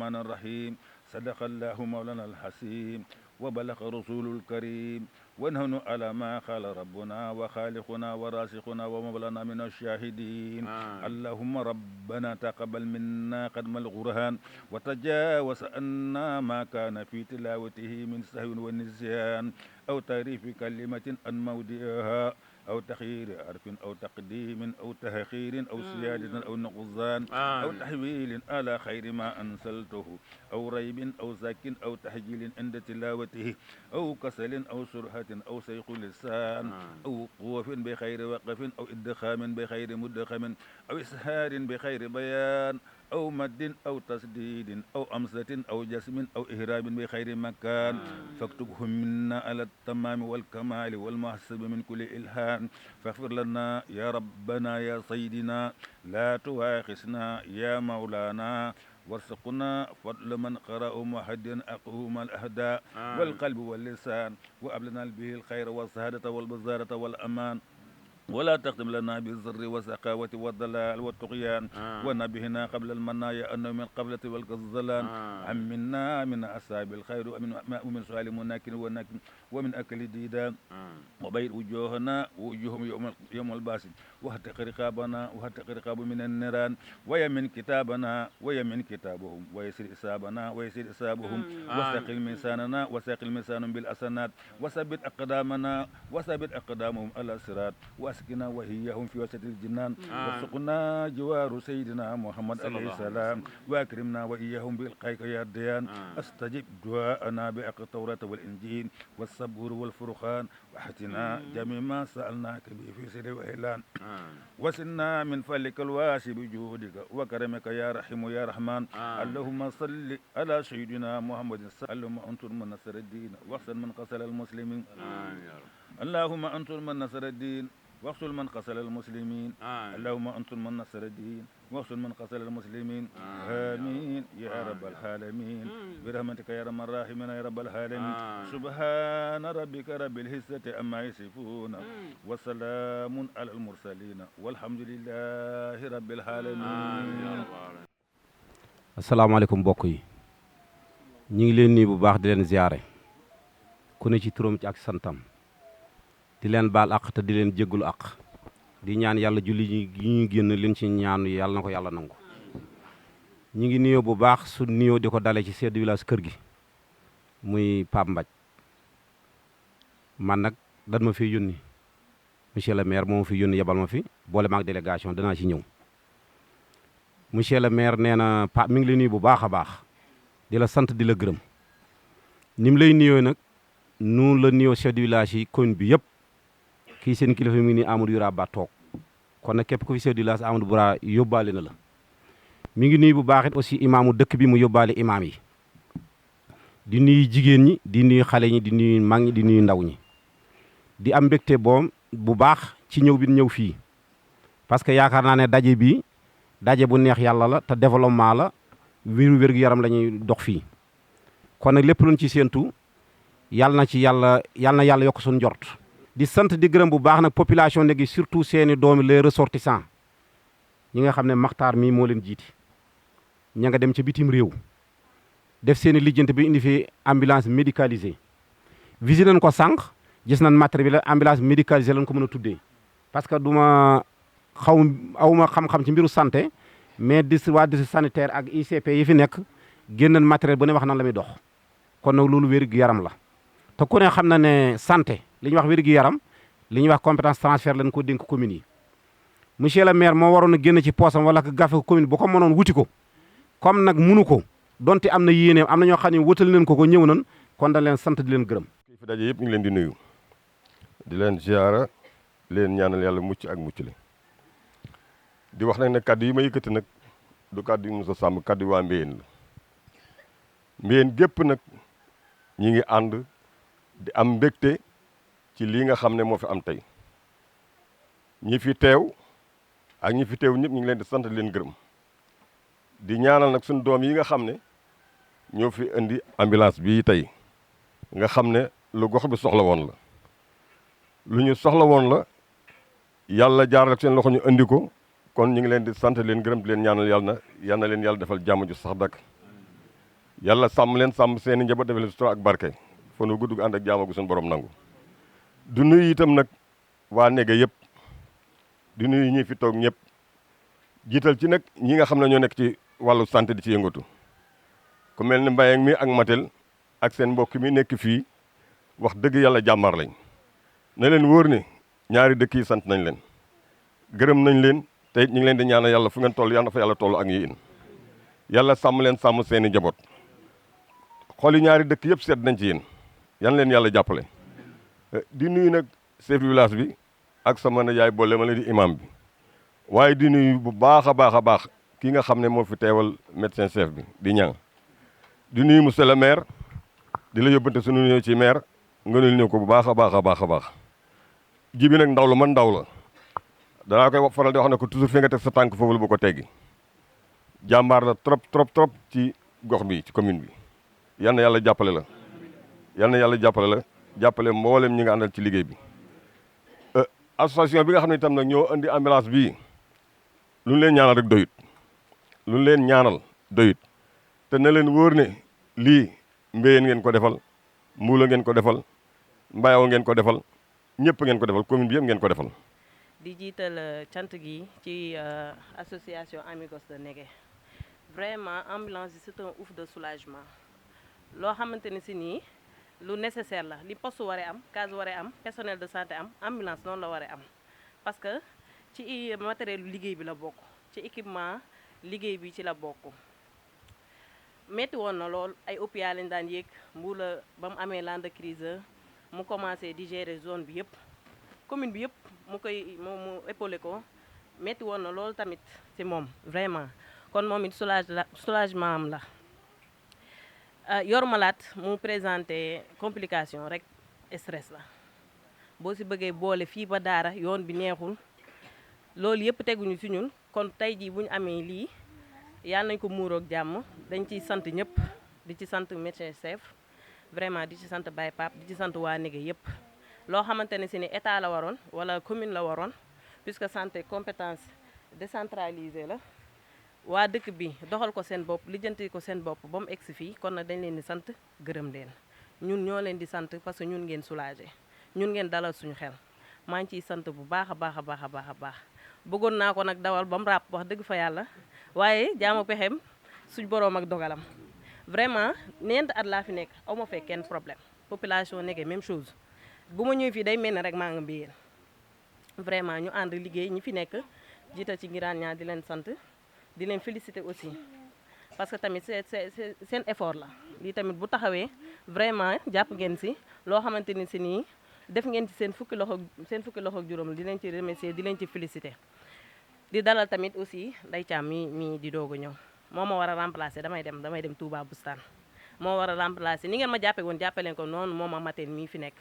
الرحمن الرحيم صدق الله مولانا الحسيم وبلغ رسول الكريم ونحن على ما قال ربنا وخالقنا ورازقنا ومولانا من الشاهدين اللهم ربنا تقبل منا قدم القرآن وتجاوز عنا ما كان في تلاوته من سهو ونسيان أو تعريف كلمة عن موضعها أو تخيير حرف أو تقديم أو تأخير أو زيادة أو نقصان أو تحويل على خير ما أنزلته أو ريب أو زك أو تحجيل عند تلاوته أو كسل أو سرعة أو سيق لسان أو وقوف بخير وقف أو إدخام بخير مدخم أو إسهار بخير بيان أو مد أو تسديد أو أمسة أو جسم أو إهراب بخير مكان فاكتبهم منا على التمام والكمال والمحسب من كل إلهام فاغفر لنا يا ربنا يا سيدنا لا تواخسنا يا مولانا وارزقنا فضل من قرأ محدٍ أقوم الأهداء والقلب واللسان وأبلنا به الخير والسعادة والبزارة والأمان ولا تختم لنا بالزر والسقاوة والضلال والطغيان ونبهنا قبل المنايا أنه من قبلة والكزلان عمنا من أصحاب الخير ومن سؤال مناكن وناكن ومن أكل ديدان وبير وجوهنا ووجوههم يوم الباسل واهتق رقابنا واهتق رقاب من النيران ويمن كتابنا ويمن كتابهم ويسر إسابنا ويسر إسابهم وساقل ميساننا وساقل ميسان بالأسنات وثبت أقدامنا وثبت أقدامهم على الصراط واسقنا وهيهم في وسط الجنان وارزقنا جوار سيدنا محمد عليه السلام واكرمنا واياهم بالقيك يا الديان استجب دعاءنا بحق التوراة والانجيل والصبور والفرقان واحتنا جميع ما سالناك به في سر واعلان وسنا من فلك الواسع بجودك وكرمك يا رحيم يا رحمن اللهم صل على سيدنا محمد اللهم انصر من نصر الدين واحسن من قتل المسلمين اللهم انصر من نصر الدين واقتل من قتل المسلمين اللهم انصر من نصر الدين واقتل من قتل المسلمين آمين يا رب العالمين برحمتك يا ارحم الراحمين يا رب العالمين سبحان ربك رب العزة عما يصفون وسلام على المرسلين والحمد لله رب العالمين. asalaamaaleykum mbokk yi ñu ngi leen nii bu baax di leen ziyaare ku ne ci turam ci ak santam di leen baal àq te di leen jéggulu àq di ñaan yàlla julli yi ñu génn leen ci ñaanu yàlla na ko yàlla nangu ñu ngi nuyoo bu baax su nuyoo di ko dalee ci chef de village kër gi muy Pape Mbaj man nag dan ma fi yónni monsieur le maire moo ma fi yónni yebal ma fi boole maag délégation danaa ci ñëw monsieur le maire nee na Pape mi ngi lay nuyu bu baax a baax di la sant di la gërëm ni mu lay nuyoo nag nu la nuyoo chef de village yi commune bi yëpp kii seen kilifa mi ngi nii Amadou Yura Ba toog kon nag képp ku fi chef de village Amadou Bura yóbbaale na la mi ngi nuyu bu baax it aussi imaamu dëkk bi mu yóbbaale imaam yi di nuyu jigéen ñi di nuyu xale ñi di nuyu mag ñi di nuyu ndaw ñi di am mbégte boom bu baax ci ñëw bi ñëw fii parce que yaakaar naa ne daje bi daje bu neex yàlla la te développement la wér-gu yaram la ñuy dox fii kon nag lépp luñ ci séentu yàlla na ci yàlla yokk suñu njort di sant di gërëm bu baax nag population léegi surtout seeni doomi les ressortissants ñi nga xam ne Maxtaar mii moo leen jiiti ña nga dem ca bitim réew def seeni lijjante bi indi fi ambulance médicalisée visité nañ ko sànq gis nañ matériel bi la ambulance médicalisée lañ ko mën a tuddee parce que duma awma xam-xam ci mbiru santé mais waa district sanitaire ak ICP yi fi nekk génn nañ matériel bu ne wax nan la muy dox kon nag loolu wér-gu-yaram la te ku ne xam na ne santé li ñuy wax wér-gu-yaram li ñuy wax compétence transfert lañ ko dénk commune yi monsieur le maire moo waroon a génn ci poosam wala gafe commune bu ko mënoon wuti ko comme nag munu ko donte am na yéeneem am na ñoo xam ne wëtal leen ko ñëw nan kon dañ leen sant di leen gërëm. kii fi daje yëpp ñu ngi leen di nuyu di leen ziara leen ñaanal yàlla mucc ak mucc le di wax nag ne kaddu yi ma yëkkati nag du kaddu yi Moussa Samb kaddu waa Mbéyeen la Mbéyeen gépp nag ñi ngi ànd di am mbégte ci lii nga xam ne moo fi am tey ñi fi teew ak ñi fi teew ñëpp ñu ngi leen di sant leen gërëm di ñaanal nag suñu doom yi nga xam ne ñoo fi indi ambulance bii tey nga xam ne lu gox bi soxla woon la lu ñu soxla woon la yàlla jaar ak seen loxo ñu indi ko kon ñu ngi leen di sant leen gërëm di leen ñaanal yal na leen yàlla defal jàmm ju sax dakk yàlla sàmm leen sàmm seeni njaboot defal leen sutura ak barke fa nu gudd ànd ak jàmm gu suñu borom nangu du nuyu itam nag waa Négué yëpp di nuyu ñi fi toog ñëpp jiital ci nag ñi nga xam ne ñoo nekk ci wàllu santé di ci yëngatu ku mel ni Mbayang mi ak Matel ak seen mbokk mi nekk fii wax dëgg yàlla jàmbaar lañ na leen wóor ne ñaari dëkk yi sant nañ leen gërëm nañ leen te it ñu ngi leen di ñaanal yàlla fu ngeen toll yàlla na fa yàlla toll ak yéen yàlla sàmm leen sàmm seeni njaboot xooli ñaari dëkk yëpp sedd nañ ci yéen yan leen yàlla jàppale di nuyu nag chef du village bi ak sama yaay boole ma la di imam bi waaye di nuyu bu baax a baax kii nga xam ne moo fi teewal médecin chef bi di ñang di nuyu monsieur le maire di la yóbbante sunu nuyoo ci maire nga nuyul ñëw ko bu baax a baax ji bi nag ndaw la man ndaw la danaa koy faral di wax ne ko toujours fi nga teg sa tànk foofu la bu ko teggi jàmbaar la trop ci gox bi ci commune bi yal na yàlla jàppale la jàppale mboolem ñi nga àndal ci liggéey bi association bi nga xam ne itam nag ñoo indi ambulance bii lu ñu leen ñaanal rek doyut te na leen wóor ne lii mbéyeen ngeen ko defal mbuula ngeen ko defal mbayaw ngeen ko defal ñëpp ngeen ko defal commune bi yëpp ngeen ko defal. di jiital cant gi ci association Amigos de Négué vraiment ambulance bi c'est un ouf de soulagement loo xamante ni si nii lu nécessaire la li poste waree am case waree am personnel de santé am ambulance noonu la waree am parce que ci matériel liggéey bi la bokk ci équipement liggéey bi ci la bokk. metti woon na lool ay OPA lañ daan yéeg Mbuula ba mu amee land de crise mu commencé di gérer zone bi yëpp commune bi yëpp mu épaulé ko metti woon na lool tamit ci moom vraiment kon moom it soulagement am la yor malade mu présenté complication rek stress la boo si bëggee boole fii ba daara yoon bi neexul loolu yëpp teguñu ci ñun kon tey jii bu ñu amee lii yàlla nañ ko muuroog jàmm dañ ciy sant ñëpp di ci sant médecin chef vraiment di ci sant Baye Pape di ci sant waa Négué yëpp loo xamante ne si ni état la waroon wala commune la waroon puisque santé compétence décentralisée la waa dëkk bi doxal ko seen bopp lijjanti ko seen bopp ba mu egsi fii kon nag dañ leen di sant gërëm leen ñun ñoo leen di sant parce que ñun ngeen soulagé ñun ngeen dalal suñu xel maa ngi ciy sant bu baax a baax bëggoon naa ko nag dawal ba mu ràpp wax dëgg fa yàlla waaye jaama pexem suñ boroom ak dogalam vraiment ñeenti at laa fi nekk aw ma fekk kenn problème population Négué même chose bu ma ñëwee fii day mel ne rek maa nga mbiyeen vraiment ñu ànd liggéey ñi fi nekk jiital ci ngiraan ñaa di leen sant di leen féliciter aussi parce que tamit c'est seen effort la lii tamit bu taxawee vraiment jàpp ngeen si loo xamante ni si nii def ngeen ci seen fukki loxo ak juróom di leen ci remercier di leen ci féliciter di dalal tamit aussi Ndeye Thiam mi di doog a ñëw moo ma war a remplacer damay dem Touba Boustane moo war a remplacer ni ngeen ma jàppee woon jàppee leen ko noonu moo ma Matel mii fi nekk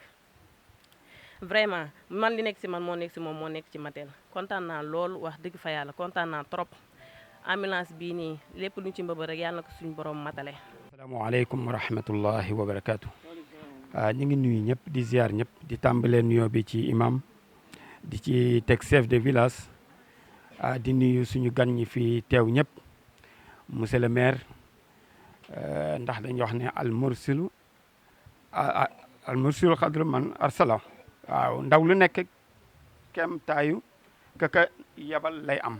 vraiment man li nekk si man moo nekk si moom moo nekk ci Matel kontaan naa loolu wax dëgg fa yàlla kontaan naa trop ambulance bii nii lépp lu ci mbëbër rek yàlla na ko suñu borom matale. asalaamaaleykum wa rahmatullahi wa barakaatu. ñu ngi nuyu ñëpp di ziar ñëpp di tàmbalee nuyoo bi ci imam di ci teg chef de village di nuyu suñu gan ñi fi teew ñëpp monsieur le maire ndax dañuy wax ne al mursilu xadru man arsala waaw ndaw lu nekk kem taayu kaka yabal lay am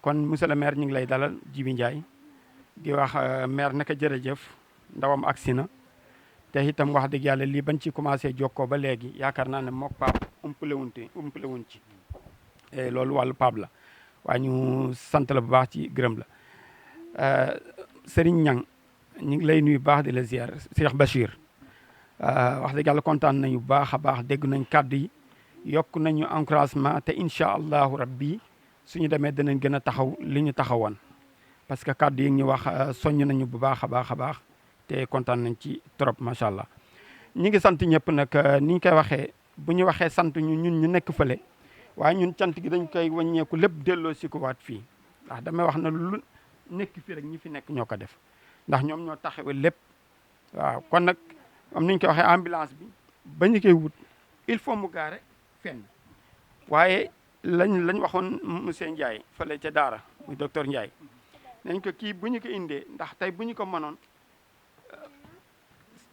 kon monsieur le maire ñu ngi lay dalal Jibi Ndiaye di wax maire naka jërëjëf ndawam agsi na te itam wax dëgg yàlla lii bañ ci commencé jokkoo ba léegi yaakaar naa ne mook Pape umpale wuñ ci loolu wàllu Pape la waaye ñu sant la bu baax ci gërëm la Serigne Niang ñu ngi lay nuyu baax di la ziar Cheikh Bachir wax dëgg yàlla kontaan nañu bu baax a baax dégg nañ kàddu yi yokk nañu encouragement te incha allahu rabbi suñu demee danañ gën a taxaw li ñu taxawoon parce que kàddu yi ñu wax soññ nañu bu baax a baax te kontaan nañ ci trop macha allah ñi ngi sant ñëpp nag ni ñu koy waxee bu ñu waxee sant ñun ñu nekk fële waaye ñun cant gi dañ koy wàññeeku lépp delloo si ko waat fii ndax damay wax na lu nekk fii rek ñi fi nekk ñoo ko def ndax ñoom ñoo taxawe lépp waaw kon nag am niñ koy waxee ambulance bi ba ñu koy wut il faut mu gaare fenn waaye lañ waxoon monsieur Ndiaye fële ca Daara muy docteur Ndiaye nañ ko kii bu ñu ko indee ndax tey bu ñu ko mënoon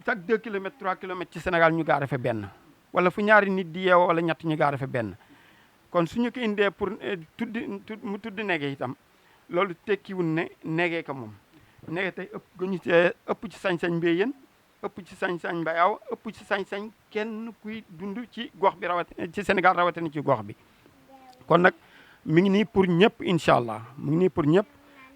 chaque 2 kilomètres 3 kilomètres ci Sénégal ñu gaare fa benn wala fu ñaari nit di yeewoo wala ñett ñu gaare fa benn kon suñu ko indee pour mu tudd nege itam loolu tekkiwul ne negee ko moom nege tey ëpp ci sañ-sañ mbéyeen ëpp ci sañ-sañ mbayaaw ëpp ci sañ-sañ kenn kuy dund ci gox bi ci Sénégal rawatina ci gox bi kon nag mi ngi nii pour ñëpp incha allah mi ngi nii pour ñëpp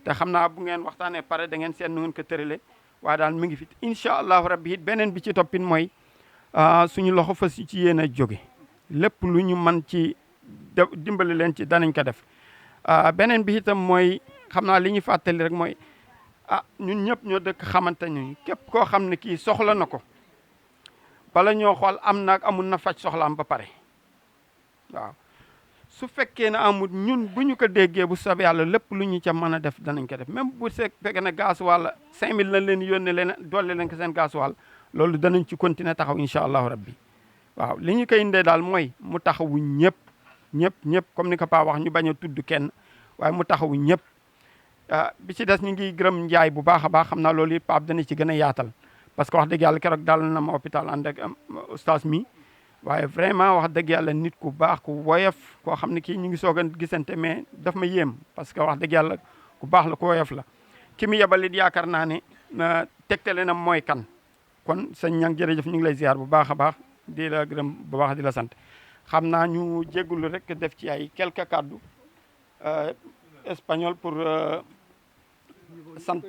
te xam naa bu ngeen waxtaanee pare da ngeen seet nu ngeen ko tërale waaye daal mi ngi fi incha allahu rabbi it beneen bi ci toppin mooy suñu loxo fas ci yéen a jóge lépp lu ñu mën ci dimbali leen ci danañ ko def beneen bi itam mooy xam naa li ñu fàttali rek mooy ñun ñëpp ñoo dëkk xamante ni képp koo xam ne kii soxla na ko bala ñoo xool am na ak amul na faj soxlaam ba pare waaw su fekkee ne amul ñun bu ñu ko déggee bu soobee yàlla lépp lu ñu ca mën a def danañ ko def même bu fekkee ne gasoil 5000 lañ leen yónnee leen dolli leen ko seen gasoil loolu danañ ci continuer taxaw incha allahu rabbi waaw li ñu koy indee daal mooy mu taxawu ñëpp comme ni ko Paa wax ñu bañ a tudd kenn waaye mu taxawu ñëpp bi ci des ñu ngi gërëm Njaay bu baax a baax xam naa loolu it Pape dana ci gën a yaatal parce que wax dëgg yàlla keroog daal na ma hôpital ànd ak oustaz mi waaye vraiment wax dëgg yàlla nit ku baax ku woyof koo xam ne kii ñu ngi soog a gisante mais daf ma yéem parce que wax dëgg yàlla ku baax la ku woyof la ki mu yebal it yaakaar naa ne tegtale na mooy kan kon sëñ ñang jërëjëf ñu ngi lay ziar bu baax a baax di la gërëm bu baax di la sant xam naa ñu jéggulu rek def ci ay quelques kàddu espagnol pour sant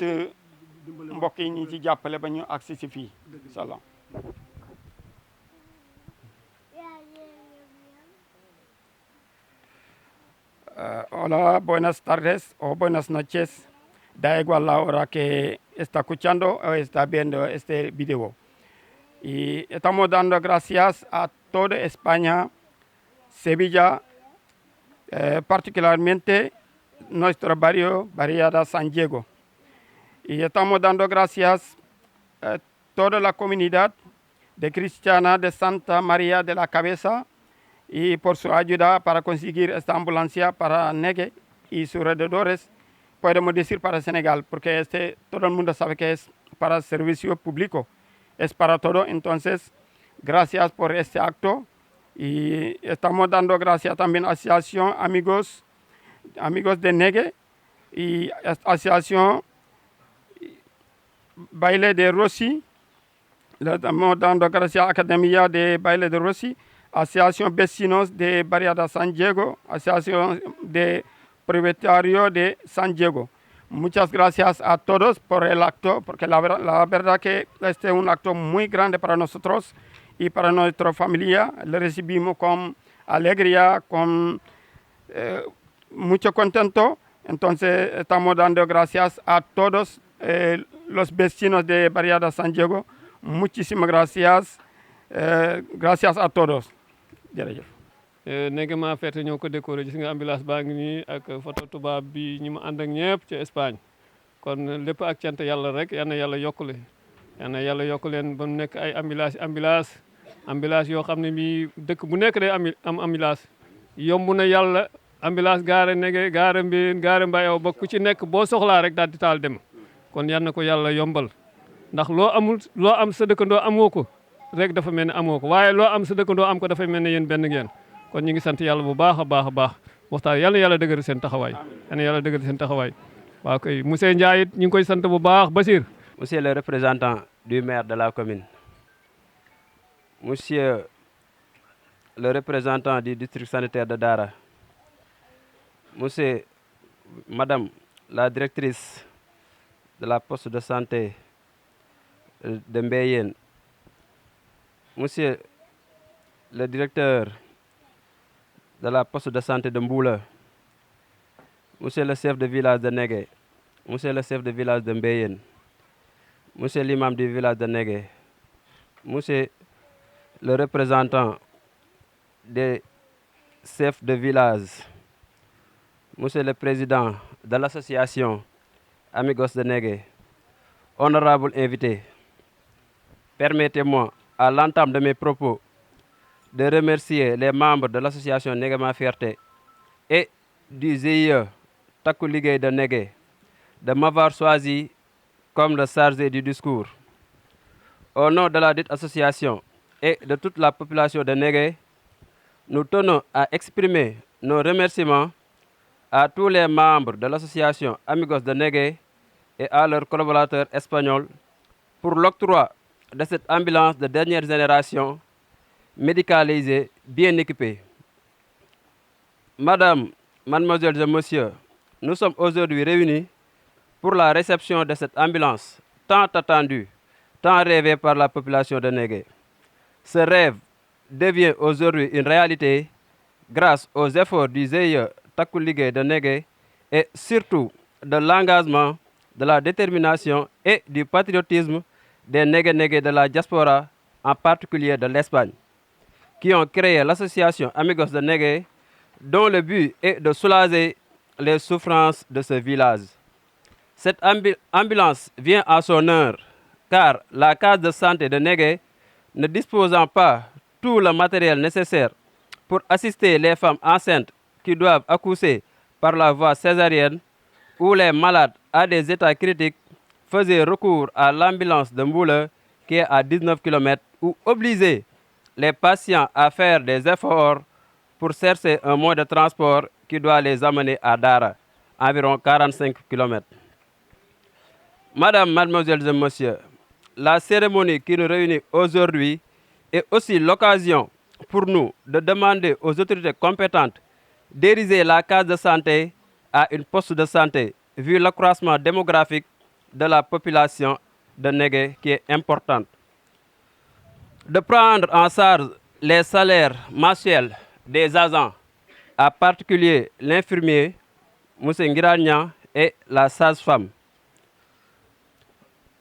mbokk yi ñi ci jàppale ba ñu agsi si fii salaam. Hola, buenas tardes o buenas noches. Da igual la hora que está escuchando o está viendo este video. Y estamos dando gracias a toda España, Sevilla, particularmente nuestro barrio, Barriada San Diego. Y estamos dando gracias a toda la comunidad de cristiana de Santa María de la Cabeza y por su ayuda para conseguir esta ambulancia para Negue y sus alrededores, podemos decir para Senegal, porque todo el mundo sabe que es para servicio público, es para todo. Entonces, gracias por este acto y estamos dando gracias también a la Asociación Amigos de Negue y Asociación Baile de Rossi. Le estamos dando gracias a la Academia de Baile de Rossi, Asociación Vecinos de Barriada San Diego, Asociación de Propietarios de San Diego. Muchas gracias a todos por el acto, porque la verdad que este es un acto muy grande para nosotros y para nuestra familia. Le recibimos con alegría, con mucho contento. Entonces estamos dando gracias a todos los vecinos de Barriada San Diego. Muchísimas gracias. Gracias a todos. jërëjëf. Negue maa feete ñoo ko décoré gis nga ambulance baa ngi nii ak photo tubaab bi ñi mu ànd ak ñëpp ci Espagne kon lépp ak cant yàlla rek yal na yàlla yokkule yal na yàlla yokk leen ba mu nekk ay ambulance yoo xam ne bii dëkk bu nekk day am ambulance yomb na yàlla ambulance gaare Negue gaare Mbéyeen gaare Mbayaw ba ku ci nekk boo soxlaa rek daal di taal dem kon yal na ko yàlla yombal ndax loo am sa dëkkandoo amoo ko rek dafa mel ne amoo ko waaye loo am sa dëkkandoo am ko dafay mel ne yéen benn ngeen kon ñu ngi sant yàlla bu baax a baax waxtaan yal na yàlla dëgëral seen taxawaay yal na yàlla dëgëral seen taxawaay waaw kay monsieur Ndiaye it ñu ngi koy sant bu baax Basir. Monsieur le représentant du maire de la commune, monsieur le représentant du district sanitaire de Dara, madame la directrice de la poste de santé de Mbéyeen, monsieur le directeur de la poste de santé de Mboula, monsieur le chef de village de Negue, monsieur le chef de village de Mbéyeen, monsieur l'imam du village de Negue, monsieur le représentant des chefs de village, Monsieur le Président de l'association Amigos de Negué, honorables invités, permettez-moi, à l'entame de mes propos, de remercier les membres de l'association Negué Ma Fierté et du GIE Takku Liguey de Negué de m'avoir choisi comme le chargé du discours. Au nom de la dite association et de toute la population de Negué, nous tenons à exprimer nos remerciements à tous les membres de l'association Amigos de Negué et à leurs collaborateurs espagnols pour l'octroi de cette ambulance de dernière génération médicalisée, bien équipée. Madame, mademoiselles et messieurs, nous sommes aujourd'hui réunis pour la réception de cette ambulance tant attendue, tant rêvée par la population de Negué. Ce rêve devient aujourd'hui une réalité grâce aux efforts du GIE Takku Liguey de Negué et surtout de l'engagement, de la détermination et du patriotisme des Negué de la diaspora, en particulier de l'Espagne, qui ont créé l'association Amigos de Negué, dont le but est de soulager les souffrances de ce village. Cette ambulance vient à son heure, car la case de santé de Negué, ne disposant pas tout le matériel nécessaire pour assister les femmes enceintes qui doivent accoucher par la voie césarienne ou les malades à des états critiques, faisaient recours à l'ambulance de Mboula qui est à 19 km ou obligeait les patients à faire des efforts pour chercher un moyen de transport qui doit les amener à Dara, environ 45 km. Madame, mademoiselles et messieurs, la cérémonie qui nous réunit aujourd'hui est aussi l'occasion pour nous de demander aux autorités compétentes d'ériger la case de santé à une poste de santé, vu l'accroissement démographique de la population de Negué qui est importante. De prendre en charge les salaires mensuels des agents, en particulier l'infirmier, M. Ngiragna, et la sage-femme.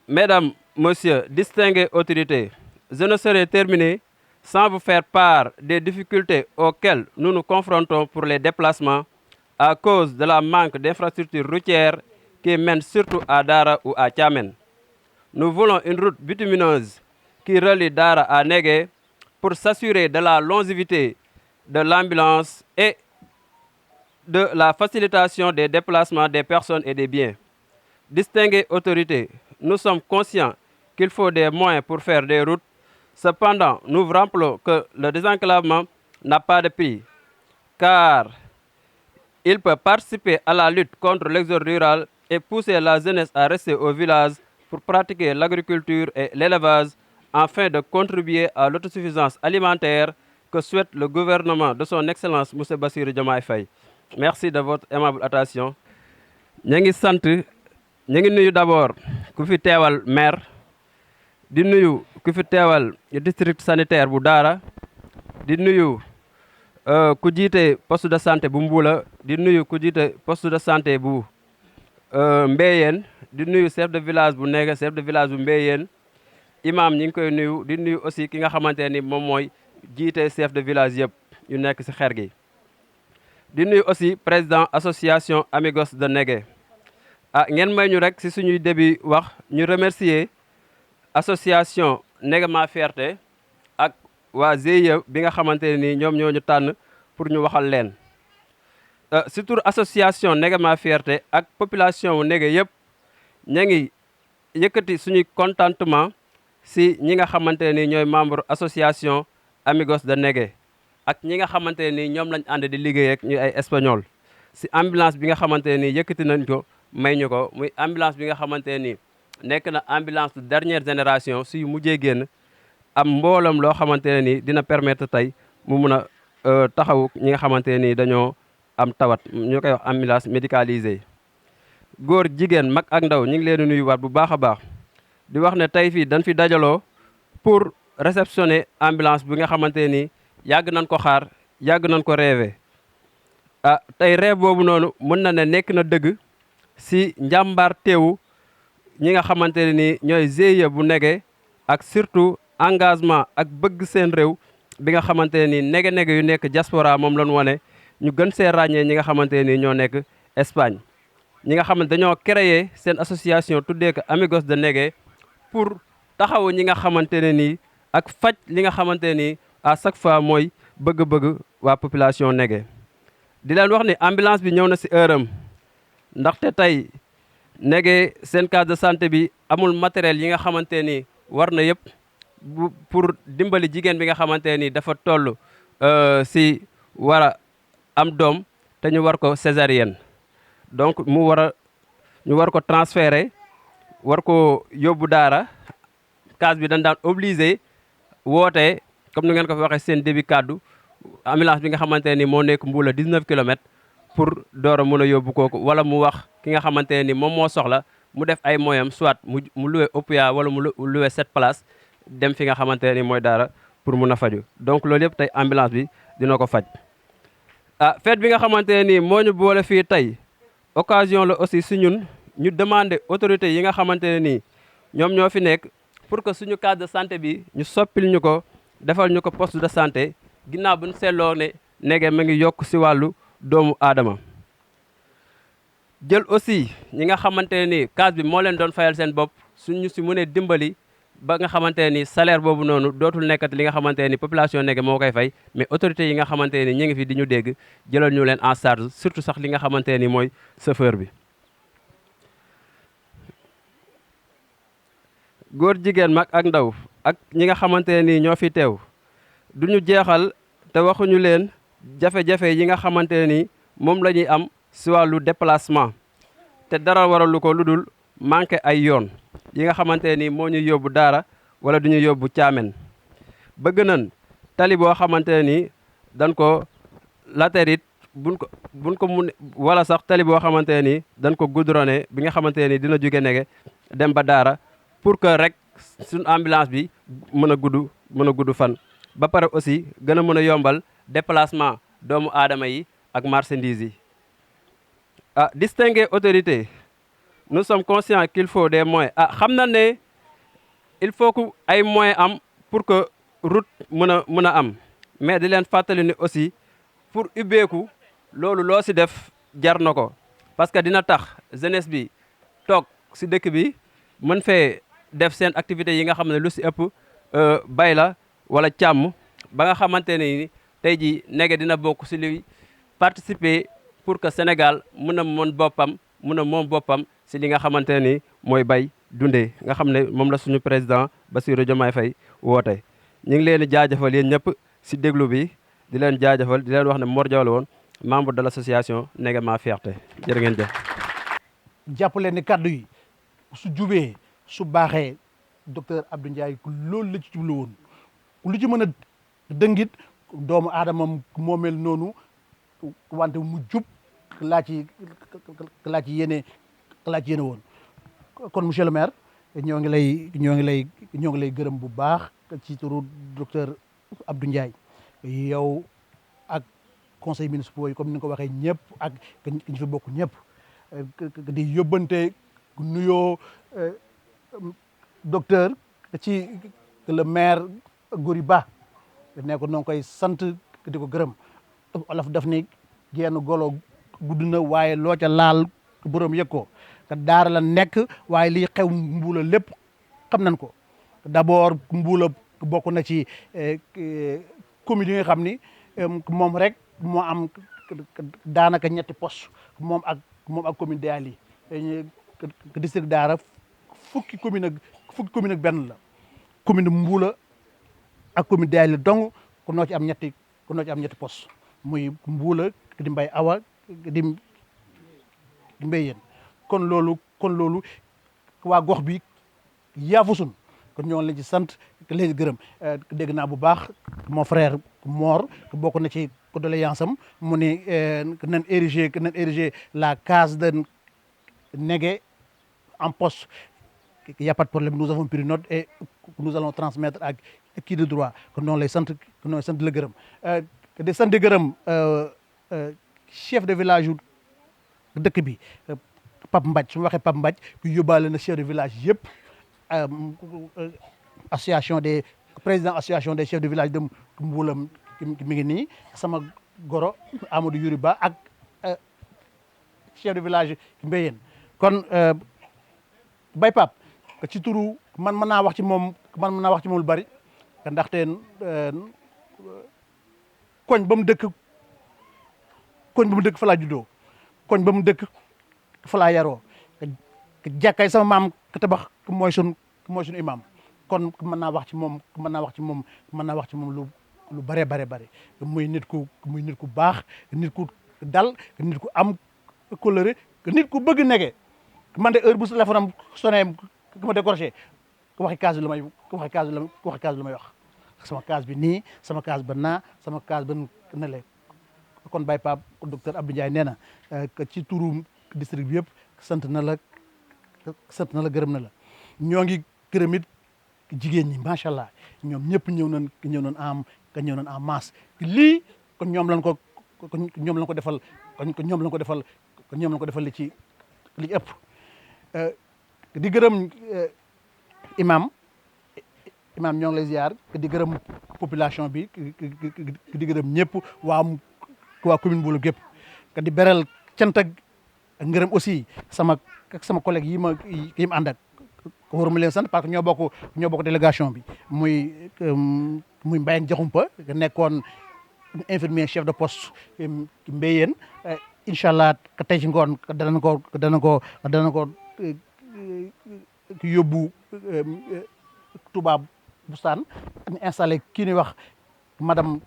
Mesdames, Messieurs, distinguées autorités, je ne saurais terminer sans vous faire part des difficultés auxquelles nous nous confrontons pour les déplacements à cause de la manque d'infrastructures routières qui mènent surtout à Dara ou à Thiamène. Nous voulons une route bitumineuse qui relie Dara à Negué pour s'assurer de la longévité de l'ambulance et de la facilitation des déplacements des personnes et des biens. Distinguées autorités, nous sommes conscients qu'il faut des moyens pour faire des routes. Cependant, nous vous rappelons que le désenclavement n'a pas de prix, car il peut participer à la lutte contre l'exode rural et pousser la jeunesse à rester au village pour pratiquer l'agriculture et l'élevage afin de contribuer à l'autosuffisance alimentaire que souhaite le gouvernement de son Excellence M. Bassirou Diomaye Faye. Merci de votre aimable attention. Ñu ngi sant ñu ngi nuyu d'abord ku fi teewal maire di nuyu ku fi teewal district sanitaire bu Dara di nuyu ku jiite poste de santé bu Mboula di nuyu ku jiite poste de santé bu Mbéyeen di nuyu chef de village bu Negué chef de village bu Mbéyeen imam ñi ngi koy nuyu di nuyu aussi ki nga xamante ni moom mooy jiite chef de village yëpp yu nekk ci xer gi di nuyu aussi président association Amigos de Negué ngeen may ñu rek ci suñuy début wax ñu remercier association Negué Ma Fierté ak waa GIE bi nga xamante ni ñoom ñoo ñu tànn pour ñu waxal leen surtout association Negué Ma Fierté ak population wu Negué yëpp ña ngi yëkkati suñuy contentement si ñi nga xamante ni ñooy membre association Amigos de Negué ak ñi nga xamante ni ñoom lañ ànd di liggéey ak ñu ay espagnol si ambulance bi nga xamante ni yëkkati nañ ko may ñu ko muy ambulance bi nga xamante ni nekk na ambulance de dernière génération si mujjee génn am mboolam loo xamante ne ni dina permettre tey mu mun a taxaw ñi nga xamante ni dañoo am tawat ñu koy wax ambulance médicalisée góor jigéen mag ak ndaw ñu ngi leen di nuyuwaat bu baax a baax di wax ne tey fii dañ fi dajaloo pour réceptionner ambulance bi nga xamante ni yàgg nañ ko xaar yàgg nañ ko rêvé tey rêve boobu noonu mën na ne nekk na dëgg si njàmbaar teewu ñi nga xamante ne ni ñooy GIE bu Negué ak surtout engagement ak bëgg seen réew bi nga xamante ne nii nege-nege yu nekk diaspora moom lañu wane ñu gën see ràññee ñi nga xamante ne nii ñoo nekk Espagne. ñi nga xamante dañoo créer seen association tuddee ko Amigos de Negue pour taxawu ñi nga xamante ne nii ak faj li nga xamante ne nii à chaque fois mooy bëgg-bëgg waa population Negue. di leen wax ni ambulance bi ñëw na si heure am ndaxte tey Negue seen case de santé bi amul matériel yi nga xamante ni war na yëpp pour dimbali jigéen bi nga xamante ni dafa toll si war a am doom te ñu war ko césarienne. donc ñu war ko transférer war ko yóbbu daara case bi dañ daan obligé woote comme ni ngeen ko fi waxee seen début kàddu ambulance bi nga xamante ni moo nekk Mbula 19 kilomètres pour door a mën a yóbbu kooku wala mu wax ki nga xamante ni moom moo soxla mu def ay moyens soit mu loué Opia wala mu loué 7 places dem fi nga xamante ni mooy daara pour mun a faju donc loolu yëpp tey ambulance bi dina ko faj. fête bi nga xamante ni moo ñu boole fii tey occasion la aussi si ñun ñu demander autorités yi nga xamante ne nii ñoom ñoo fi nekk pour que suñu case de santé bi ñu soppil ñu ko defal ñu ko poste de santé ginnaaw bu ñu seetloo ne Negue ma ngi yokk si wàllu doomu aadama. jël aussi ñi nga xamante ne nii case bi moo leen doon fayal seen bopp suñu si mënee dimbali ba nga xamante ne nii salaire boobu noonu dootul nekkati li nga xamante ne nii population Negue moo koy fay mais autorités yi nga xamante ne nii ñu ngi fi di ñu dégg jëlal ñu leen en charge surtout sax li nga xamante ne nii mooy chauffeur bi. góor jigéen mag ak ndaw ak ñi nga xamante ne nii ñoo fi teew du ñu jeexal te waxuñu leen jafe-jafe yi nga xamante ne nii moom la ñuy am si wàllu déplacement te dara waralu ko lu dul manqué ay yoon yi nga xamante ne nii moo ñuy yóbbu daara wala du ñu yóbbu caamen. bëgg nañ tali boo xamante ne nii dañ ko latérite buñ ko mun wala sax tali boo xamante ne nii dañ ko goudronné bi nga xamante ne nii dina jóge Negue dem ba daara pour que rek suñu ambulance bi mën a gudd fan. ba pare aussi gën a mën a yombal déplacement doomu aadama yi ak marchandises yi. Distingués autorités, nous sommes conscients qu'il faut des moyens. xam na ne il faut que ay moyens am pour que route mën a am mais di leen fàttali ne aussi pour ubbeeku loolu loo si def jar na ko parce que dina tax jeunesse bi toog si dëkk bi mën fee def seen activités yi nga xam ne lu si ëpp bay la wala càmm ba nga xamante ne ni tey ji Negue dina bokk si luy participer pour que Sénégal mën a moom boppam si li nga xamante ne ni mooy bay dundee nga xam ne moom la suñu président Bassirou Diomaye Faye woote. ñu ngi leen di jaajëfal yéen ñëpp si déglu bi di leen jaajëfal di leen wax ne Mor Diaw la woon membre de l' association Negue ma fierté jërë ngeen jëf. jàpp leen ni kàddu yi su jubee su baaxee docteur Abdou Ndiaye loolu la ci jublu woon lu ci mën a dëngit doomu aadama moo mel noonu wante mu jub laa ci yéene woon kon monsieur le maire ñoo ngi lay gërëm bu baax ci turu docteur Abdou Ndiaye yow ak conseil municipal yi comme ni nga ko waxee ñëpp ak ñu fi bokk ñëpp di yóbbante nuyoo docteur ci le maire Gori Ba ne ko noo ngi koy sant di ko gërëm Wolof daf ni genn golo gudd na waaye loo ca laal borom yëg ko te daara la nekk waaye lii xew Mbula lépp xam nañ ko d'abord Mbula bokk na ci commune yi nga xam ni moom rek moo am daanaka ñetti poste moom ak commune de Ali district daara fukki commune ak benn la commune Mbula ak commune de Ali donc ku noo ci am ñetti poste muy Mbula di Mbay Awa di Mbéyeen kon loolu waa gox bi yaafusun kon ñoo ngi leen ci sant leen gërëm dégg naa bu baax mon frère Mor bokk na ci doléance am mu ni nañ ériger la case de Negue en poste il y a pas de problème nous avons pris note et nous allons transmettre ak kii de droit kon noonu lay sant la gërëm di sant di gërëm chef de village yu dëkk bi Pape Mbaj su ma waxee Pape Mbaj ku yóbbaale na chef de village yëpp association des président association des chefs de village de Mboula mi ngi nii sama goro Amadou Yuri Ba ak chef de village Mbéyeen kon Baye Pape ci turu man mën naa wax ci moom lu bari ndaxte koñ ba mu dëkk fa laa juddoo koñ ba mu dëkk fa laa yaroo jàkkaay sama maam ka tabax mooy sunu imam kon mën naa wax ci moom lu bare muy nit ku baax nit ku dal nit ku am coloré nit ku bëgg nege man de heure bu téléphone am sonné ma décroché waxi case bi la may wax sama case bi nii sama case ba naa sama case ba na le kon Baye Pape docteur Abdou Ndiaye nee na ci turu district bi yëpp sant na la gërëm na la ñoo ngi gërëm it jigéen ñi macha allah ñoom ñëpp ñëw nañ en masse lii kon ñoom lañ ko defal li ci ëpp di gërëm imam ñoo ngi lay ziar di gërëm population bi di gërëm ñëpp waa commune Mboula gépp di beral cant ak ngërëm aussi sama collègue yi ma ànd ak waruma leen sant parce que ñoo bokk délégation bi muy Mbaye Diakhoumpa nekkoon infirmier chef de poste Mbéyeen incha allah tey ci ngoon dana ko yóbbu Touba Boustane ñu installé kii ñuy wax madame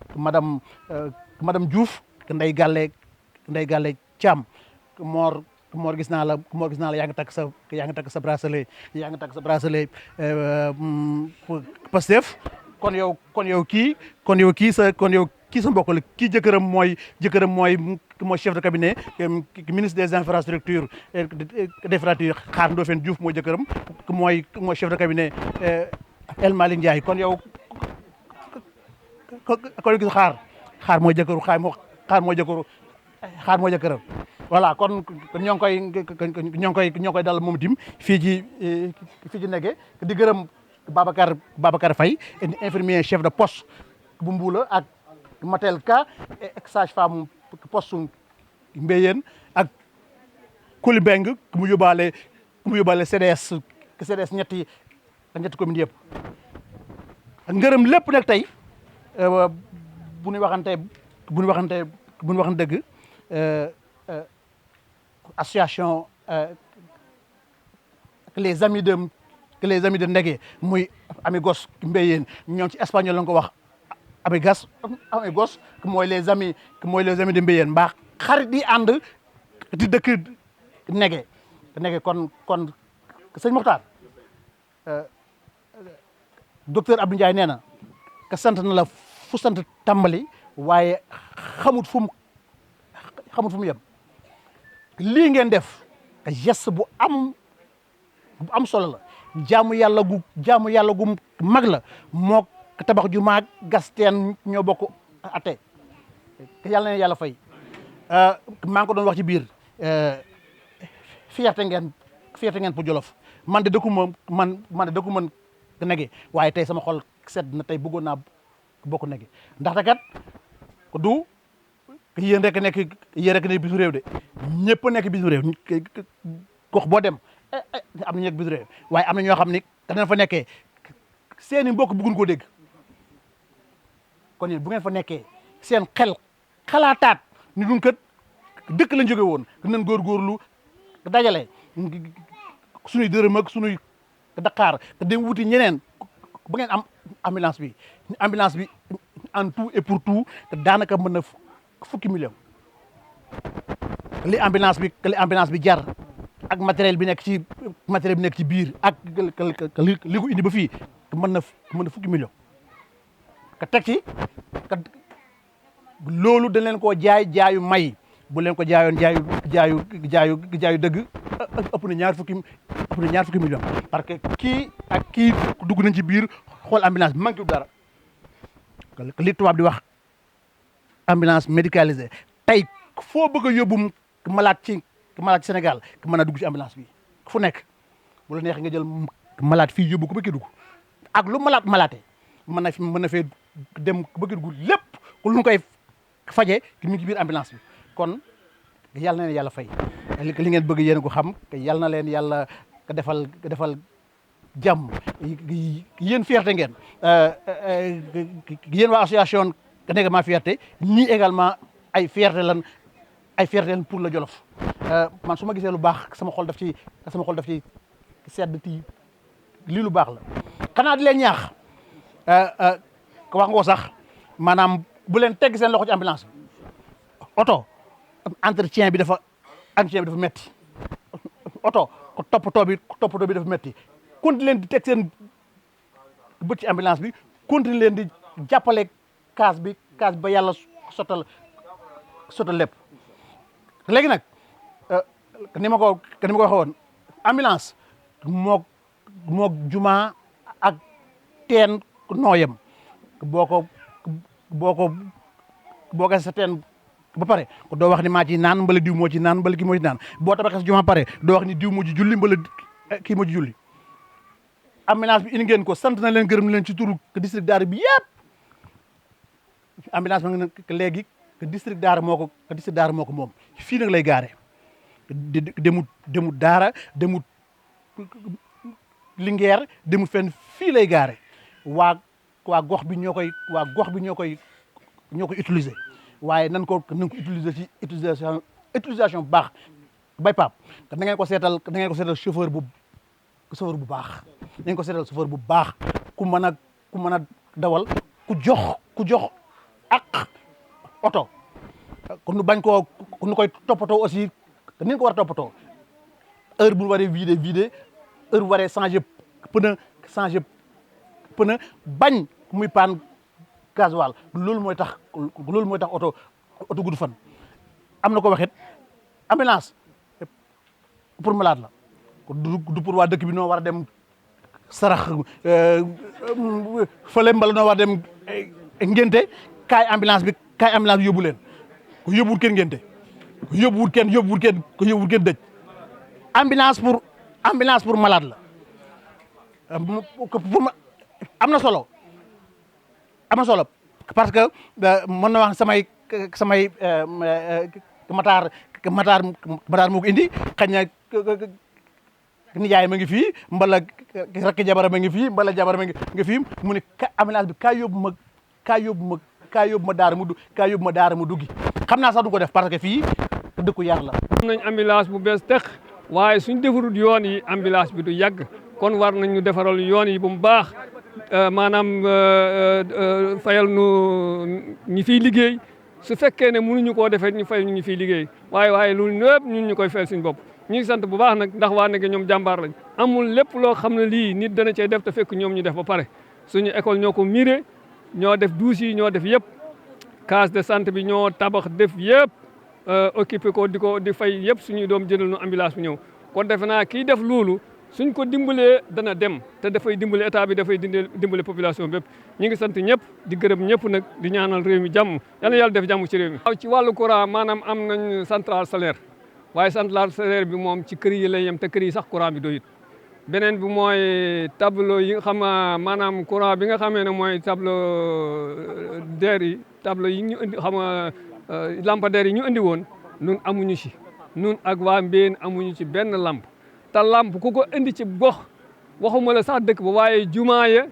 Diouf Ndeye Galle Thiam Mor gis naa la yaa ngi takk sa bracelet Pastef kon yow kii sa mbokk la kii jëkkëram mooy chef de cabinet ministre des infrastructures Xaar Ndofène Diouf mooy jëkkëram mooy chef de cabinet El Malick Ndiaye kon yow gis xaar mooy jëkkëru xaar mooy jëkkëram voilà kon ñoo ngi koy dal moom tim fii ci Nege di gërëm Babacar Faye infirmier chef de poste bu Mboula ak Matel Ka sage femme poste Mbéyeen ak Kuli Beng mu yóbbaale CDS ñetti communes yëpp ngërëm lépp nag tey bu ñu waxante dëgg association les amis de Ndege muy amigos Mbéyeen ñoom ci espagnol la nga ko wax amigos mooy les amis de Mbéyeen mbaa xarit yi ànd di dëkk Nege kon sëñ Mokhtar docteur Abdou Ndiaye nee na ka sant na la fu sant tàmbali waaye xamut fu mu yem lii ngeen def geste bu am solo la jaamu yàlla gu mag la moo tabax ju maag gasteen ñoo bokk ate yàlla na yàlla fay maa ngi ko doon wax ci biir fierté ngeen pour Jolof man de dëkku ma Nege waaye tey sama xol sedd na tey bëggoon naa bokk Nege ndaxte kat du yéen rek nekk bisu réew de ñëpp nekk bisu réew gox boo dem am na ñu nekk bisu réew waaye am na ñoo xam ni danañ fa nekkee seeni mbokk bëgguñ koo dégg kon yéen bu ngeen fa nekkee seen xalaataat ni duñ kat dëkk lañ jóge woon nañ góorgóorlu dajale suñuy dërëm ak suñuy Dakar te dem wuti ñeneen ba ngeen am ambulance bi en tout et pour tout te daanaka mën na fukki million li ambulance bi jar ak matériel bi nekk ci biir ak li ko indi ba fii mën na fukki million ka teg ci loolu dañ leen koo jaayu may bu leen ko jaayoon jaayu dëgg ëpp na ñaar fukki million parce que kii dugg nañ ci biir xool ambulance bi manqué dara li tubaab di wax ambulance médicalisée tey foo bëgg a yóbbu malade ci Sénégal mën a dugg ci ambulance bi fu nekk bu la neexee nga jël malade fii yóbbu ko ba Kédougou ak lu malade mën na fee dem bëgg gu lépp lu ñu koy faje mi ngi ci biir ambulance bi kon yàlla na leen yàlla fay li ngeen bëgg yéen ko xam yàlla na leen yàlla defal jàmm yéen fierté ngeen yéen waa association Nega fierté ñii également ay fierté lan pour la Jolof man su ma gisee lu baax sama xol daf ci sedd ti lii lu baax la xanaa di leen ñaax wax nga ko sax maanaam bu leen tegg seen loxo ci ambulance bi oto entretien bi dafa metti oto toppatoo bi dafa metti continue leen di teg seen bët ci ambulance bi continue leen di jàppale kaas bi ba yàlla sottal lépp léegi nag ni ma ko waxee woon ambulance mook juma ak teen nooyam boo ko sa teen ba pare doo wax ni maa ci naan mbala diw moo ci naan mbala kii moo ci naan boo tabaxee sa juma pare doo wax ni diw moo ci julli mbala kii moo ci julli ambulance bi indi ngeen ko sant na leen gërëm leen ci turu district Daara bi yëpp ambulance bi nag léegi district Daara moo ko moom fii nag lay gaare demut Daara demut Linguère demut fenn fii lay gaare waa gox bi ñoo koy utiliser waaye nan ko utiliser ci utilisation bu baax bay Pape da ngeen ko seetal chauffeur bu baax dañ ko seetal chauffeur bu baax ku mën a dawal ku jox ak oto kon nu bañ koo nu koy toppatoo aussi ni ko war a toppatoo heure bu waree vider heure bu waree changer pneu bañ muy paan gasoil loolu mooy tax oto gudd fan am na ko waxit ambulance pour malade la du pour waa dëkk bi noo war a dem sarax fële mbala noo war a dem ngénte kaay ambulance bi yóbbu leen ko yóbbuwul kenn ngénte ko yóbbuwul kenn dëj ambulance pour malade la am na solo parce que mën na wax samay mataar moo ko indi xañ na nijaay ma ngi fii mbala rakk jabara ma ngi fii mbala jabara ma ngi fii mu ne ambulance bi kaa yóbbu ma daara mu duggi xam naa sax du ko def parce que fii dëkku yar la. am nañ ambulance bu bees tex waaye suñ defarul yoon yi ambulance bi du yàgg kon war nañ ñu defaral yoon yi bu mu baax maanaam fayal nu ñi fiy liggéey su fekkee ne mënuñu koo defee ñu fay ñu fiy liggéey waaye loolu lépp ñun ñu koy fayal suñu bopp. ñu ngi sant bu baax nag ndax waa Nega ñoom jàmbaar lañ amul lépp loo xam ne lii nit dana cay def te fekk ñoom ñu def ba pare suñu école ñoo ko miire ñoo def douche yi ñoo def yëpp case de santé bi ñoo tabax def yëpp occupé ko di fay yëpp suñuy doom jëndal nu ambulance bi ñëw kon defe naa kii def loolu suñ ko dimbalee dana dem te dafay dimbale état bi dafay dimbale population bépp ñu ngi sant ñëpp di gërëm ñëpp nag di ñaanal réew mi jàmm yal na yàlla def jàmm ci réew mi. waaw ci wàllu courant maanaam am nañ centrale solaire waaye centrale solaire bi moom ci kër yi lay yem te kër yi sax courant bi doyut beneen bi mooy tableau yi nga xam maanaam courant bi nga xamee ne mooy tableau yi ñu indi xam nga lampadaire yi ñu indi woon nun amuñu ci nun ak waa Mbéen amuñu ci benn lamp te lamp ku ko indi ci gox waxuma la sax dëkk ba waaye jumaa ya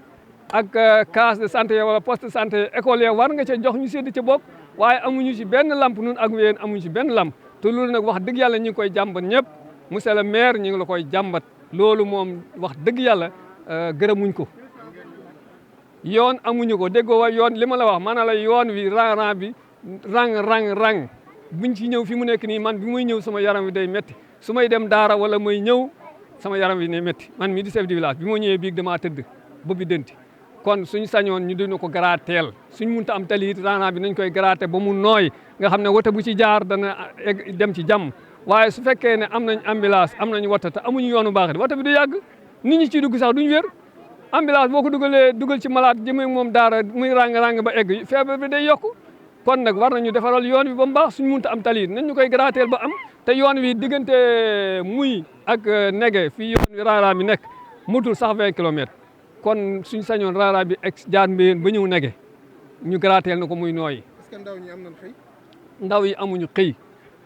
ak case de santé wala poste de santé école ya war nga ca jox ñu sédd ca bopp waaye amuñu ci benn lamp nun ak Mbéen amuñu ci benn lamp te loolu nag wax dëgg yàlla ñu ngi koy jàmbat ñëpp monsieur le maire ñu ngi la koy jàmbat loolu moom wax dëgg yàlla gërëmuñ ko yoon amuñu ko déggoo wa yoon li ma la wax maanaam la yoon wi rang bi rang buñ ci ñëw fi mu nekk nii man bi muy ñëw sama yaram wi day metti su may dem daara wala may ñëw sama yaram wi ne metti man mii di chef du village bi moo ñëwee biig damaa tëdd boobu dënti kon suñu sañoon ñu dina ko garaateel suñ munta am tali it rang bi nañ koy garaate ba mu nooy nga xam ne woto bu ci jaar dana dem ci jàmm waaye su fekkee ne am nañ ambulance am nañ woto te amuñu yoonu baax di woto bi du yàgg nit ñi ciy dugg sax duñ wér ambulance boo ko dugal ci malade jëmee moom daara muy rang ba egg feebar bi day yokku kon nag war nañu defaral yoon wi ba mu baax suñ munta am tali nañ ñu koy garaateel ba am te yoon wi diggante muy ak Nega fii yoon wi rang bi nekk mutul sax 20 kilomètres kon suñ sañoon raara bi ex jaar mbéyeen ba ñëw nege ñu garaateel na ko muy nooyi. est-ce que ndaw ñi am nañ xëy. ndaw yi amuñu xëy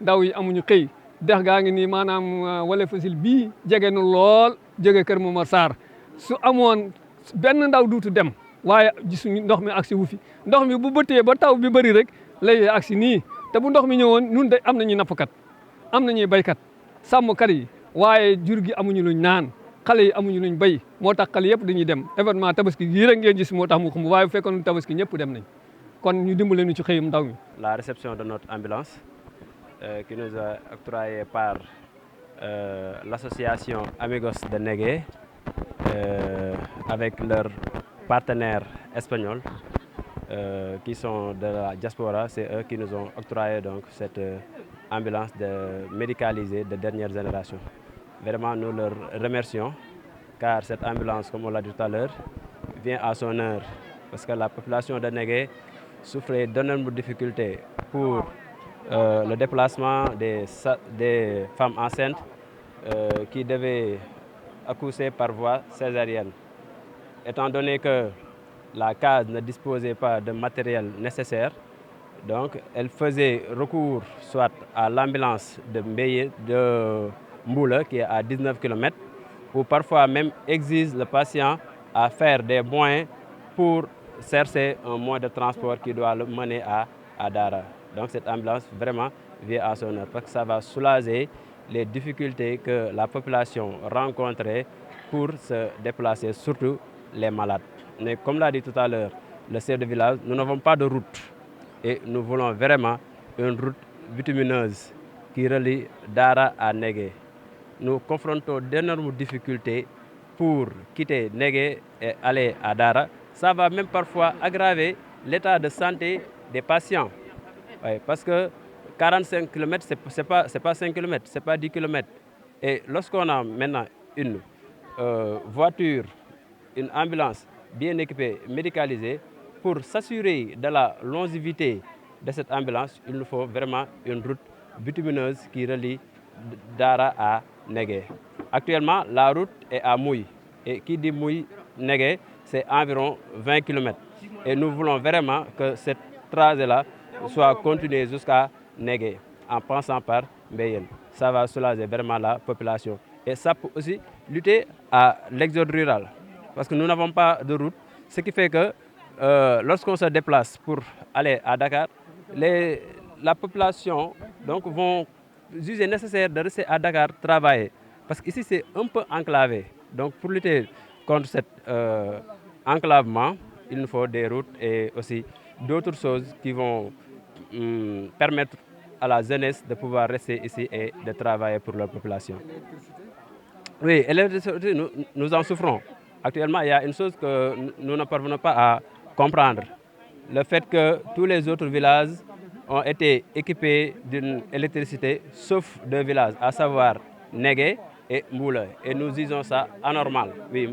ndaw yi amuñu xëy dex gaa ngi nii maanaam wala facile bii jege nu lool jóge Kër Momar Sarr su amoon benn ndaw duutu dem waaye gisuñu ndox mi agsi wu fi ndox mi bu bëttee ba taw bi bëri rek lay agsi nii te bu ndox mi ñëwoon nun de am nañuy nappkat am nañuy baykat sàmmkat yi waaye jur gi amuñu luñ naan xale yi amuñu luñ bay moo tax xale yëpp dañuy dem événement tabaski gii rek ngeen gis moo tax mu xumb waaye bu fekkoon tabaski ñëpp dem nañ kon ñu dimbale ñu ci xëyum ndaw mi. La réception de notre ambulance qui nous a octroyée par l'association Amigos de Negué avec leurs partenaires espagnols qui sont de la diaspora. C'est eux qui nous ont octroyé donc cette ambulance médicalisée de dernière génération. Vraiment, nous leur remercions car cette ambulance, comme on l'a dit tout à l'heure, vient à son heure parce que la population de Negué souffrait d'énormes difficultés pour le déplacement des femmes enceintes qui devaient accoucher par voie césarienne. Étant donné que la case ne disposait pas de matériel nécessaire, donc elle faisait recours soit à l'ambulance de Mboula qui est à 19 km, ou parfois même exige le patient à faire des moyens pour chercher un moyen de transport qui doit le mener à Dara. Donc cette ambulance vraiment vient à son heure parce que ça va soulager les difficultés que la population rencontrait pour se déplacer, surtout les malades. Mais comme l'a dit tout à l'heure le chef de village, nous n'avons pas de route et nous voulons vraiment une route bitumineuse qui relie Dara à Negué. Nous confrontons d'énormes difficultés pour quitter Negué et aller à Dara. Ça va même parfois aggraver l'état de santé des patients. Oui, parce que 45 km, ce n'est pas 5 km, ce n'est pas 10 km. Et lorsqu'on a maintenant une voiture, une ambulance bien équipée, médicalisée, pour s'assurer de la longévité de cette ambulance, il nous faut vraiment une route bitumineuse qui relie Dara à Negué. Actuellement, la route est à Mouy. Et qui dit Mouy-Negué, c'est environ 20 km. Et nous voulons vraiment que cette trajet-là soit continuée jusqu'à Negué, en passant par Mbeyen. Ça va soulager vraiment la population. Et ça peut aussi lutter à l'exode rural. Parce que nous n'avons pas de route, ce qui fait que lorsqu'on se déplace pour aller à Dakar, la population donc, vont juger nécessaire de rester à Dakar travailler. Parce qu'ici, c'est un peu enclavé. Donc, pour lutter contre cet enclavement, il nous faut des routes et aussi d'autres choses qui vont permettre à la jeunesse de pouvoir rester ici et de travailler pour leur population. Oui, l'électricité, nous en souffrons. Actuellement, il y a une chose que nous ne parvenons pas à comprendre. Le fait que tous les autres villages ont été équipés d'une électricité, sauf deux villages, à savoir Negué et Mboula. Et nous disons ça anormal. Oui,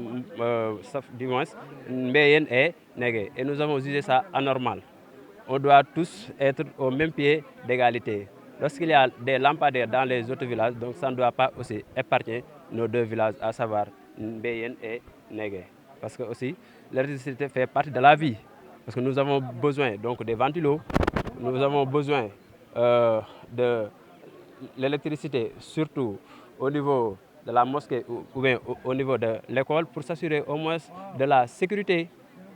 du moins, Mbeyen et Negué. Et nous avons jugé ça anormal. On doit tous être au même pied d'égalité. Lorsqu'il y a des lampadaires dans les autres villages, donc ça ne doit pas aussi épargner nos deux villages, à savoir Mbeyen et Negué. Parce que aussi, l'électricité fait partie de la vie. Parce que nous avons besoin donc des ventilos, nous avons besoin de l'électricité, surtout au niveau de la mosquée ou bien au niveau de l'école, pour s'assurer au moins de la sécurité.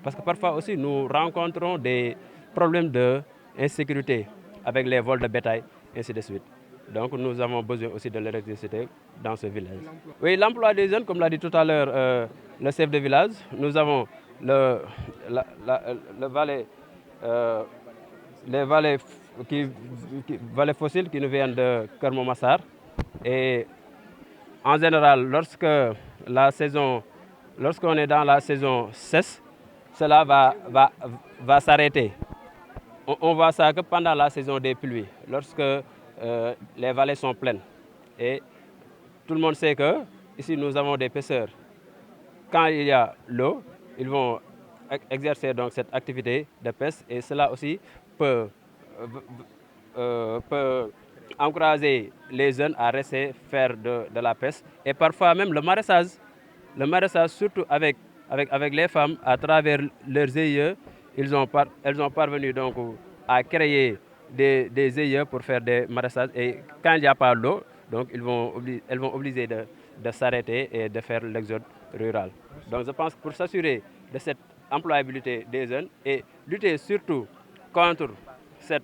Parce que parfois aussi, nous rencontrons des problèmes d'insécurité avec les vols de bétail, ainsi de suite. Donc nous avons besoin aussi de l'électricité dans ce village. Oui, l'emploi des jeunes, comme l'a dit tout à l'heure le chef de village, nous avons les vallées fossiles qui nous viennent de Kër Momar Sarr. Et en général, lorsqu'on est dans la saison sèche, cela va s'arrêter. On voit ça que pendant la saison des pluies, lorsque les vallées sont pleines. Et tout le monde sait que ici nous avons des pêcheurs. Quand il y a l'eau, ils vont exercer donc cette activité de pêche et cela aussi peut encourager les jeunes à rester faire de la pêche et parfois même le maraîchage surtout avec avec les femmes, à travers leurs GIE, elles ont parvenu donc à créer des GIE pour faire des maraîchages. Et quand il n'y a pas d'eau, donc elles vont obliger de s'arrêter et de faire l'exode rural. Donc je pense que pour s'assurer de cette employabilité des jeunes et lutter surtout contre cet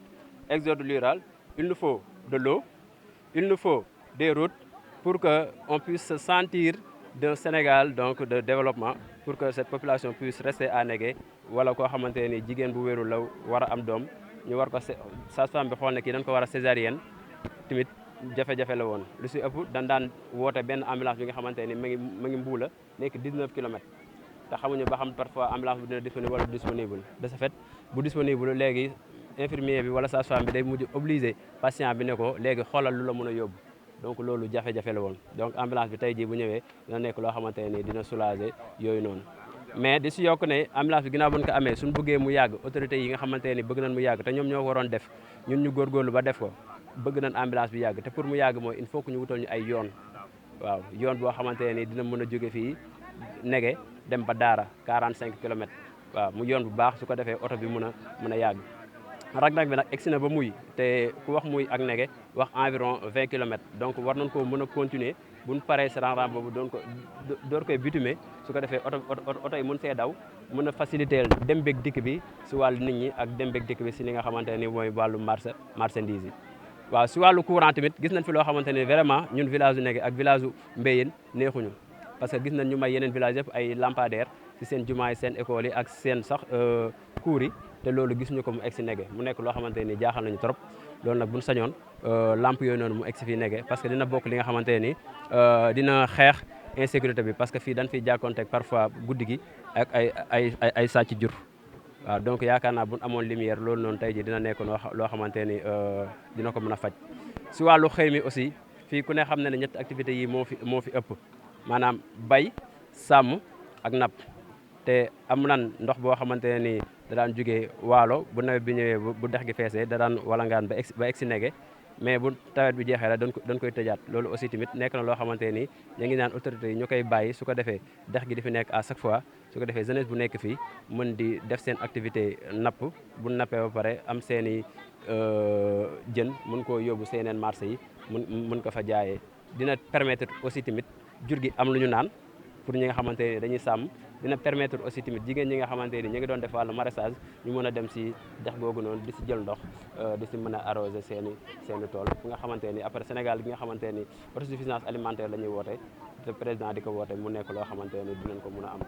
exode rural, il nous faut de l'eau, il nous faut des routes pour qu'on puisse se sentir d'un Sénégal donc de développement, pour que cette population puisse rester à Négué. Wala koo xamante ni jigéen bu wérul la war a am doom ñu war ko sage-femme bi xool ne kii dañ ko war a césarienne tamit jafe-jafe la woon. Lu si ëpp dañ daan woote benn ambulance bi nga xamante ni ma ngi Mbuula nekk 19 kilomètres te xamuñu ba xam parfois ambulance bi dina disponible wala disponible. De ce fait bu disponible léegi infirmier bi wala sage-femme bi day mujj obligé patient bi ne ko léegi xoolal lu la mën a yóbbu. Donc loolu jafe-jafe la woon donc ambulance bi tey jii bu ñëwee dina nekk loo xamante ne dina soulager yooyu noonu. Mais di si yokk ne ambulance bi ginnaaw bu ñu ko amee suñu bëggee mu yàgg autorités yi nga xamante ne bëgg nañ mu yàgg te ñoom ñoo waroon def ñun ñu góorgóorlu ba def ko bëgg nañ ambulance bi yàgg te pour mu yàgg mooy il faut que ñu wutal ñu ay yoon. Waaw yoon boo xamante ne dina mën a jóge fii Négué dem ba Daara 45 kilomètres waaw mu yoon bu baax su ko defee oto bi mën a yàgg. Rag-Rag bi nag egsi na ba muy te ku wax muy ak Négué wax environ 20 kilomètres donc war nañ koo mën a continuer bu ñu paree si rang boobu door koy bitumer su ko defee oto yi mën see daw mën a faciliter dem beeg dikk bi si wàllu nit ñi ak dem beeg dikk bi si li nga xamante ne mooy wàllu marchandise yi. Waaw si wàllu courant tamit gis nañ fi loo xamante ne vraiment ñun village u Négué ak village u Mbéyeen neexuñu parce que gis nañ ñu may yeneen village yëpp ay lampadaire si seen jumaa yi seen école yi ak seen sax cours yi te loolu gis ñu ko mu egsi Négué mu nekk loo xamante ni jaaxal nañu trop. Loolu nag bu ñu sañoon lamp yooyu noonu mu egsi fii Négué parce que dina bokk li nga xamante ni dina xeex insécurité bi parce que fii dañ fiy jàkkoonteeg parfois guddi gi ak ay sàcc jur. Waaw donc yaakaar naa bu ñu amoon lumière loolu noonu tey ji dina nekk loo xamante ni dina ko mën a faj. Si wàllu xëy mi aussi fii ku ne xam na ne ñetti activités yi moo fi ëpp maanaam bay sàmm ak napp te am nan ndox boo xamante ne ni da daan jógee Waalo bu nawet bi ñëwee bu dex gi feesee da daan walangaan ba egsi Négué mais bu tawet bi jeexee la dañ koy tëjaat loolu aussi tamit nekk na loo xamante ni ñu ngi naan autorités yi ñu koy bàyyi su ko defee dex gi di fi nekk à chaque fois su ko defee jeunesse bu nekk fii mën di def seen activité napp bu nappee ba pare am seen i jën mën koo yóbbu seeneen marché yi mën ko fa jaayee. Dina permettre aussi tamit jur gi am lu ñu naan pour ñi nga xamante ne dañuy sàmm dina permettre aussi tamit jigéen ñi nga xamante ni ñu ngi doon def wàllu maraîchage ñu mën a dem si dex googu noonu di si jël ndox di si mën a arroser seeni tool fu nga xamante ni après Sénégal gi nga xamante ni autosuffisance alimentaire la ñuy woote te président di ko woote mu nekk loo xamante ni dinañ ko mën a am.